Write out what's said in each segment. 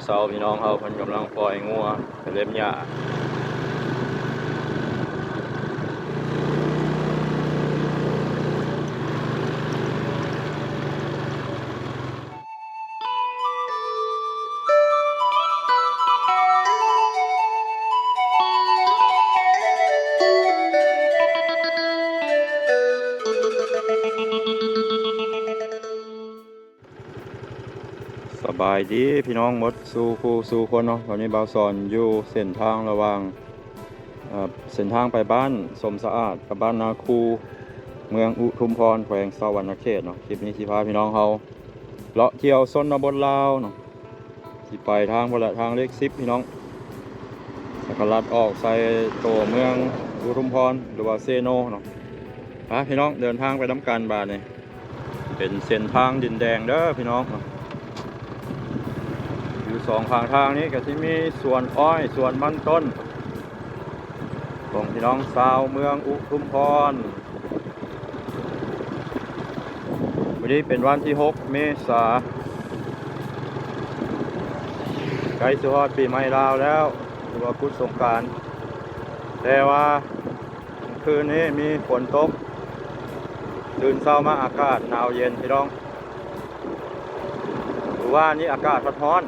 ເຊົ້າພີ່ນ້ອງເຮົາເພິ່ນກຳລັງປ່ອຍງົວໄປເລັບຫຍ້າ. ສະບາຍດີພີ່ນ້ອອງໝົດສູ່ຄູ່ສູ່ຄົນເນາະ. ຕອນນີ້ບ່າວສອນຢູ່ເສັ້ນທາງລະຫວ່າງ ເອີ ເສັ້ນທາງໄປບ້ານສົມສະອາດກັບບ້ານນາຄູ ເມືອງອຸທຸມພອນ ແຂວງສະຫວັນນະເຂດເນາະ. ຄລິບນີ້ຊິພາພີ່ນ້ອງເຮົາເລາະທ່ຽວຊົນນະບົດລາວເນາະ ຊິໄປທາງພຸ້ນລະ ທາງເລກສິບພີ່ນ້ອງ ແລ້ວກໍລັດອອກໃສ່ຕົວເມືອງອຸທຸມພອນ ຫຼືວ່າເຊໂນເນາະ. ມາພີ່ນ້ອງເດີນທາງໄປນຳກັນບາດນີ້. ເປັນເສັ້ນທາງດິນແດງເດີພີ່ນ້ອງ. ຢູ່ສອງຂ້າງທາງນີ້ກໍຊິມີສວນອ້ອຍ ສວນມັນຕົ້ນ ຂອງພີ່ນ້ອງຊາວເມືອງອຸທຸມພອນ. ມື້ນີ້ເປັນວັນທີຫົກເມສາ ໃກ້ຊິຮອດປີໃໝ່ລາວແລ້ວ ຫຼືວ່າກຸດສົງການ ແຕ່ວ່າ ຄືນນີ້ມີຝົນຕົກ ຕື່ນເຊົ້າມາອາກາດໜາວເຢັນພີ່ນ້ອງ. ມື້ວານນີ້ອາກາດພັດຮ້ອນ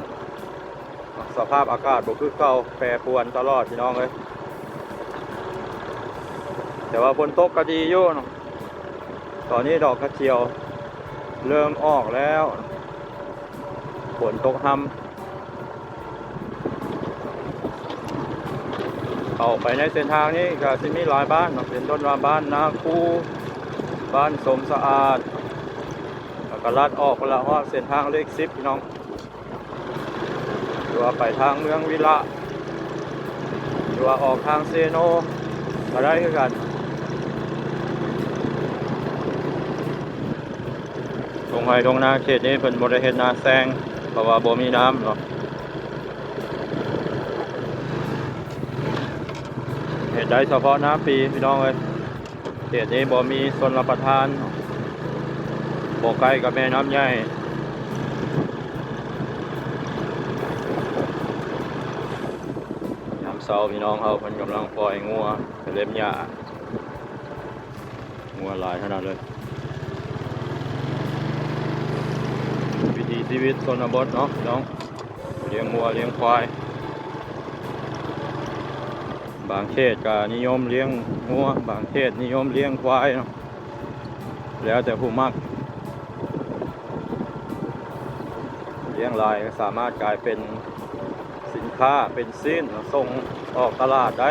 ສະພາບອາກາດບໍ່ຄືເກົ່າ ແປປວນຕະຫຼອດພີ່ນ້ອງເອີຍ. ແຕ່ວ່າຝົນຕົກກໍດີຢູ່ເນາະ. ຕອນນີ້ດອກກະຈຽວເລີ່ມອອກແລ້ວ ຝົນຕົກຮຳ. ເຂົ້າໄປໃນເສັ້ນທາງນີ້ກໍຊິມີຫຼາຍບ້ານເນາະ ເປັນຕົ້ນວ່າບ້ານນາຄູ ບ້ານສົມສະອາດ ແລ້ວກໍລັດອອກໄປລະຮອດເສັ້ນທາງເລກສິບພີ່ນ້ອງ ຫຼືວ່າໄປທາງເມືອງວິລະ ຫຼືວ່າອອກທາງເຊໂນກໍໄດ້ຄືກັນ. ທົ່ງໄຮ່ທົ່ງນາເຂດນີ້ເພິ່ນບໍ່ໄດ້ເຮັດນາແຊງ ເພາະວ່າບໍ່ມີນ້ຳເນາະ ເຮັດໄດ້ສະເພາະໜ້າປີພີ່ນ້ອງເອີຍ. ເຂດນີ້ບໍ່ມີຊົນລະປະທານ ບໍ່ໃກ້ກັບແມ່ນ້ຳໃຫຍ່. ຍາມເຊົ້າພີ່ນ້ອງເຮົາເພິ່ນກຳລັງປ່ອຍງົວໄປເລັບຫຍ້າ. ງົວຫຼາຍຂະໜາດເລີຍ. ວິຖີຊີວິດຊົນນະບົດເນາະພີ່ນ້ອງ ລ້ຽງງົວລ້ຽງຄວາຍ. ບາງເຂດກໍນິຍົມລ້ຽງງົວ ບາງເຂດນິຍົມລ້ຽງຄວາຍເນາະ ແລ້ວແຕ່ຜູ້ມັກ. ລ້ຽງຫຼາຍກໍສາມາດກາຍເປັນສິນຄ້າ ເປັນຊີ້ນເນາະ ສົ່ງອອກຕະຫຼາດໄດ້.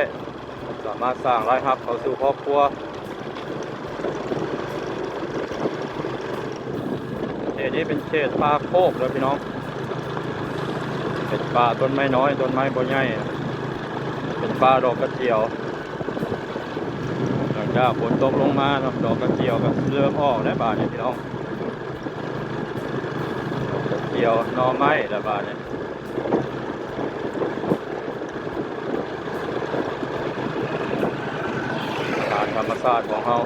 ສາມາດສ້າງລາຍຮັບເຂົ້າສູ່ຄອບຄົວ. ເຂດນີ້ເປັນເຂດປ່າໂຄກເດີພີ່ນ້ອງ ເປັນປ່າຕົ້ນໄມ້ນ້ອຍ ຕົ້ນໄມ້ບໍ່ໃຫຍ່ ເປັນປ່າດອກກະຈຽວ. ຫຼັງຈາກຝົນຕົກລົງມາເນາະ ດອກກະຈຽວກໍເລີ່ມອອກແລ້ວບາດນີ້ພີ່ນ້ອງ ດອກກະຈຽວໜໍ່ໄມ້ແລ້ວບາດນີ້. ອາຫານທຳມະຊາດຂອງເຮົາ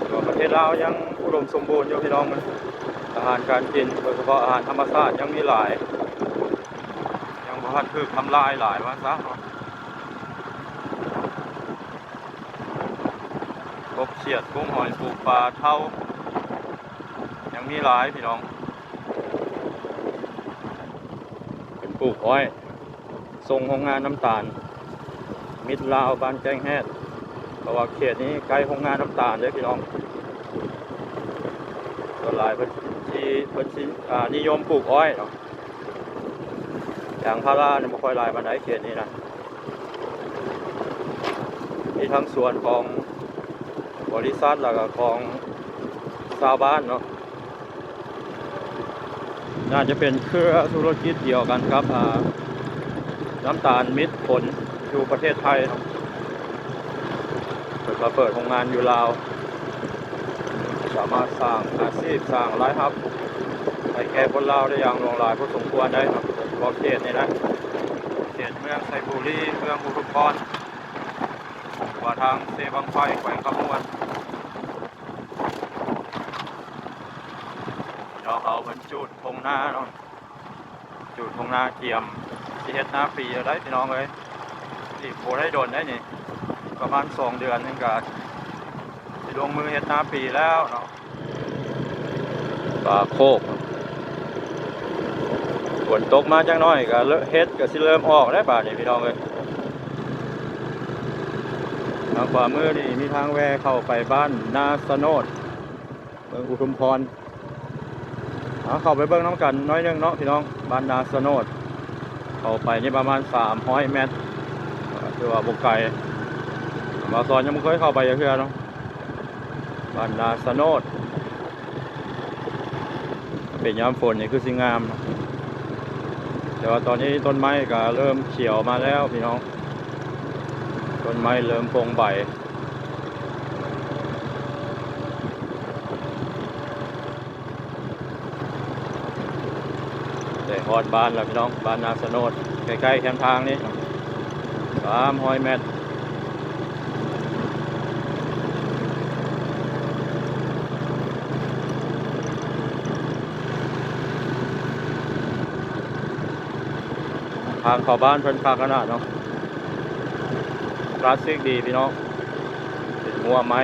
ແຕ່ວ່າປະເທດລາວຍັງອຸດົມສົມບູນຢູ່ພີ່ນ້ອງ ອາຫານການກິນ ໂດຍສະເພາະອາຫານທຳມະຊາດຍັງມີຫຼາຍ ຍັງບໍ່ທັນຖືກທຳລາຍຫຼາຍວ່າຊະເນາະ. ກົບ ຂຽດ ກຸ້ງ ຫອຍ ປູ ປາ ເທົາ ຍັງມີຫຼາຍພີ່ນ້ອງ. ເປັນປູກອ້ອຍ ສົ່ງໂຮງງານນ້ຳຕານມິດລາວບ້ານແຈ້ງແຮດ ເພາະວ່າເຂດນີ້ໃກ້ໂຮງງານນ້ຳຕານເດ້ພີ່ນ້ອງ. ສ່ວນຫຼາຍເພິ່ນຊິ ເພິ່ນຊິ ອ່າ ນິຍົມປູກອ້ອຍເນາະ ຢາງພາລານີ້ບໍ່ຄ່ອຍຫຼາຍປານໃດເຂດນີ້ນະ. ມີທັງສວນຂອງບໍລິສັດ ແລ້ວກໍຂອງຊາວບ້ານເນາະ. ໜ້າຈະເປັນເຄືອທຸລະກິດດຽວກັນກັບ ອາ ນ້ຳຕານມິດຜົນຢູ່ປະເທດໄທເນາະ. ເພິ່ນມາເປີດໂຮງງານຢູ່ລາວ ສາມາດສ້າງອາຊີບ ສ້າງລາຍຮັບໃຫ້ແກ່ຄົນລາວໄດ້ຢ່າງຫຼວງຫຼາຍພໍສົມຄວນໄດ້ເນາະ. ໂດຍສະເພາະເຂດນີ້ນະ ເຂດເມືອງໄຊບູລີ ເມືອງອຸທຸມພອນ ຫຼືວ່າທາງເຊບັ້ງໄຟ ແຂວງຄຳມ່ວນ. ເນາະ ເອົາເພິ່ນຈູດທົ່ງນາເນາະ. ຢູ່ທົ່ງນາກຽມ ຊິເຮັດນາປີແລ້ວໄດ໋ພີ່ນ້ອງເອີຍ. ອີກບໍ່ໄດ້ດົນໄດ໋ນີ້ ປະມານສອງເດືອນນີ້ກະຊິລົງມືເຮັດນາປີແລ້ວເນາະ. ປາໂຄກ ຝົນຕົກມາຈັກໜ້ອຍກະເລີ ເຫັດກະຊິເລີ່ມອອກແລ້ວບາດນີ້ພີ່ນ້ອງເອີຍ. ທາງຂວາມືນີ້ມີທາງແວ່ເຂົ້າໄປບ້ານນາສະໂນດ ເມືອງອຸທຸມພອນ. ເອົາ ເຂົ້າໄປເບິ່ງນຳກັນໜ້ອຍໜຶ່ງເນາະພີ່ນ້ອງ. ບ້ານນາສະໂນດ ເຂົ້າໄປນີ້ປະມານສາມຮ້ອຍແມັດ ຖືວ່າບໍ່ໄກ. ບ່າວສອນຍັງບໍ່ເຄີຍເຂົ້າໄປຈັກເທື່ອເນາະ ບ້ານນາສະໂນດ. ເປັນຍາມຝົນນີ້ຄືຊິງາມເນາະ ແຕ່ວ່າຕອນນີ້ຕົ້ນໄມ້ກະເລີ່ມຂຽວມາແລ້ວພີ່ນ້ອງ ຕົ້ນໄມ້ເລີ່ມປົງໃບ. ໄດ້ຮອດບ້ານແລ້ວພີ່ນ້ອງ ບ້ານນາສະໂນດ ໃກ້ໆແຄມທາງນີ້ ສາມຮ້ອຍແມັດ. ທາງເຂົ້າບ້ານເພິ່ນຄັກຂະໜາດເນາະ ຄລາສສິກດີພີ່ນ້ອງ ເປັນຮົ້ວໄມ້.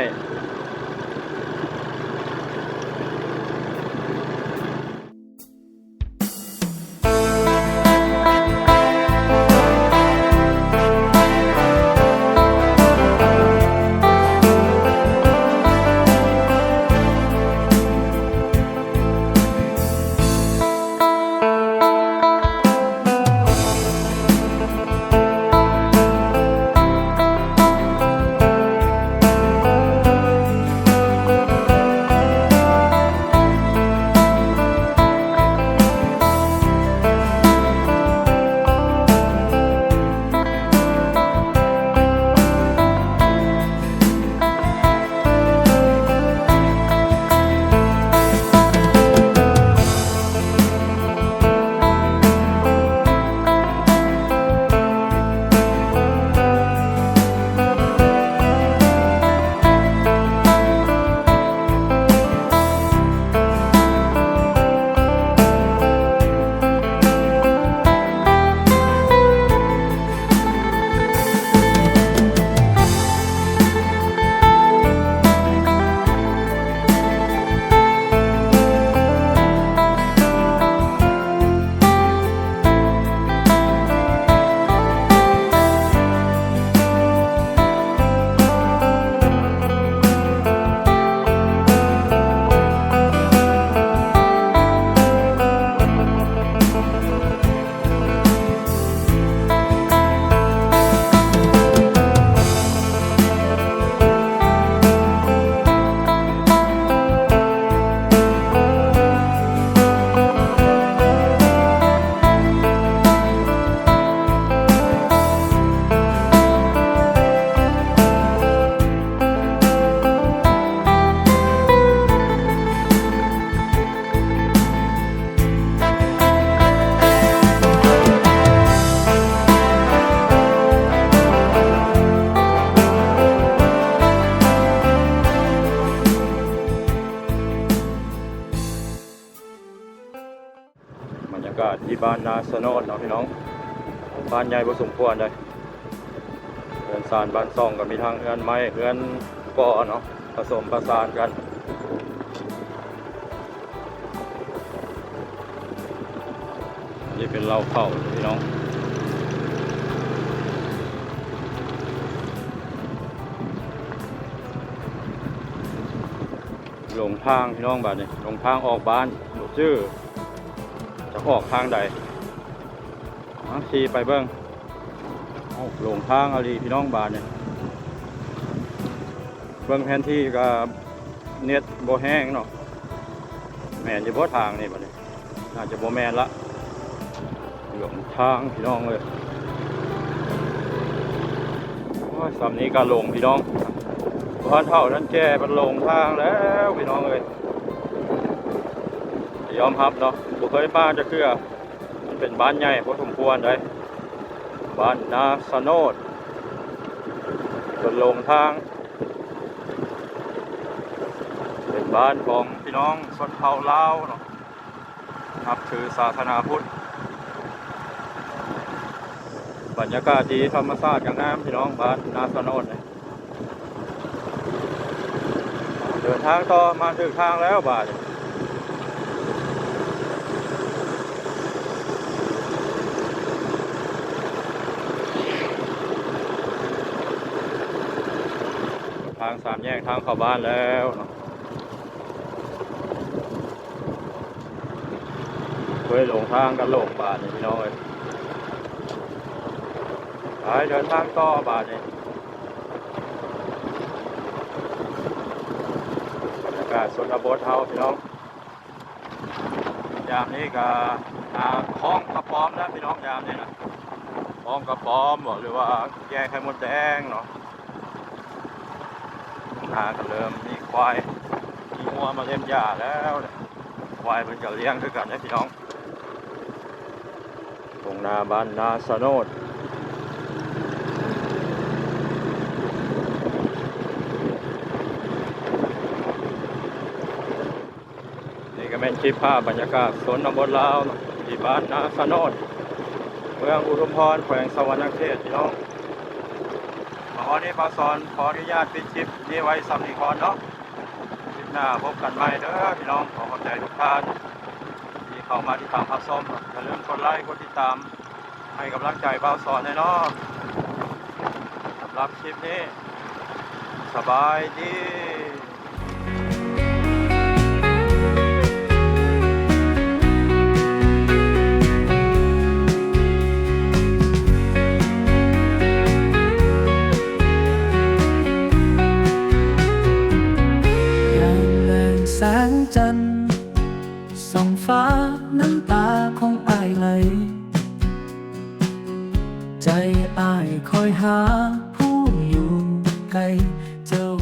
ບັນຍາກາດທີ່ບ້ານນາສະໂນດເນາະພີ່ນ້ອງ ບ້ານໃຫຍ່ພໍສົມຄວນເດ້. ເຮືອນຊານບ້ານຊ່ອງກໍມີທັງເຮືອນໄມ້ ເຮືອນກໍ່ເນາະ ປະສົມປະສານກັນ. ນີ້ເປັນເລົ້າເຂົ້າພີ່ນ້ອງ. ຫຼົງທາງພີ່ນ້ອງ ບາດນີ້ ຫຼົງທາງອອກບ້ານ ບໍ່ຈື່ຈະອອກທາງໃດ. ມາຂີ່ໄປເບິ່ງ. ໂອ້ ຫຼົງທາງອີ່ຫຼີພີ່ນ້ອງ ບາດນີ້. ເບິ່ງແຜນທີ່ກໍເນັດບໍ່ແຮງເນາະ. ແມ່ນຢູ່ບໍ່ທາງນີ້ ບາດນີ້ ໜ້າຈະບໍ່ແມ່ນລະ. ຫຼົງທາງພີ່ນ້ອງເອີຍ. ໂອ້ຍ ສ່ຳນີ້ກໍຫຼົງພີ່ນ້ອງ. ບໍ່ທັນເຖົ້າທັນແກ່ ມັນຫຼົງທາງແລ້ວພີ່ນ້ອງເອີຍ. ຍອມຮັບເນາະ ບໍ່ເຄີຍມາຈັກເທື່ອ. ມັນເປັນບ້ານໃຫຍ່ພໍສົມຄວນເດ້ ບ້ານນາສະໂນດ. ເປັນຫຼົງທາງ ເປັນບ້ານຂອງພີ່ນ້ອງຊົນເຜົ່າລາວເນາະ ນັບຖືສາສະໜາພຸດ. ບັນຍາກາດດີ ທຳມະຊາດກໍງາມພີ່ນ້ອງ ບ້ານນາສະໂນດນີ້. ເດີນທາງຕໍ່ ມາຖືກທາງແລ້ວບາດນີ້. ທາງສາມແຍກທາງເຂົ້າບ້ານແລ້ວເນາະ. ເວີຍ ຫຼົງທາງກັນ ຫຼົງບາດນີ້ພີ່ນ້ອງເອີຍ. ໄປເດີນທາງຕໍ່ບາດນີ້. ບັນຍາກາດຊົນນະບົດເຮົາພີ່ນ້ອງ. ຍາມນີ້ກໍ ອ່າ ຄອງກະປອມແລ້ວພີ່ນ້ອງ ຍາມນີ້ນະ ຄອງກະປອມບໍ ຫຼືວ່າແກ່ໄຂ່ມົດແດງເນາະ. ນາກໍເລີ່ມມີຄວາຍ ມີງົວມາເລັມຫຍ້າແລ້ວ. ຄວາຍເພິ່ນກໍລ້ຽງຄືກັນເດ້ພີ່ນ້ອງ. ທົ່ງນາບ້ານນາສະໂນດ. ນີ້ກໍແມ່ນຄລິບພາບບັນຍາກາດຊົນນະບົດລາວເນາະ ທີ່ບ້ານນາສະໂນດ ເມືອງອຸທຸມພອນ ແຂວງສະຫວັນນະເຂດ ພີ່ນ້ອງ. ມາຮອດນີ້ ບ່າວສອນຂໍອະນຸຍາດປິດຄລິບນີ້ໄວ້ສ່ຳນີ້ກ່ອນເນາະ. ຄລິບໜ້າພົບກັນໃໝ່ເດີພີ່ນ້ອງ. ຂໍຂອບໃຈທຸກທ່ານທີ່ເຂົ້າມາຕິດຕາມຮັບຊົມ. ຢ່າລືມກົດໄລ ກົດຕິດຕາມ ໃຫ້ກຳລັງໃຈບ່າວສອນແດ່ເນາະ. ສຳລັບຄລິບນີ້ ສະບາຍດີ. ຍາມແລງແສງຈັນ ສ່ອງຟ້າ ນ້ຳຕາຂອງອ້າຍໄຫຼ ໃຈອ້າຍຄອຍຫາຜູ້ຢູ່ໄກ ເຈົ້າ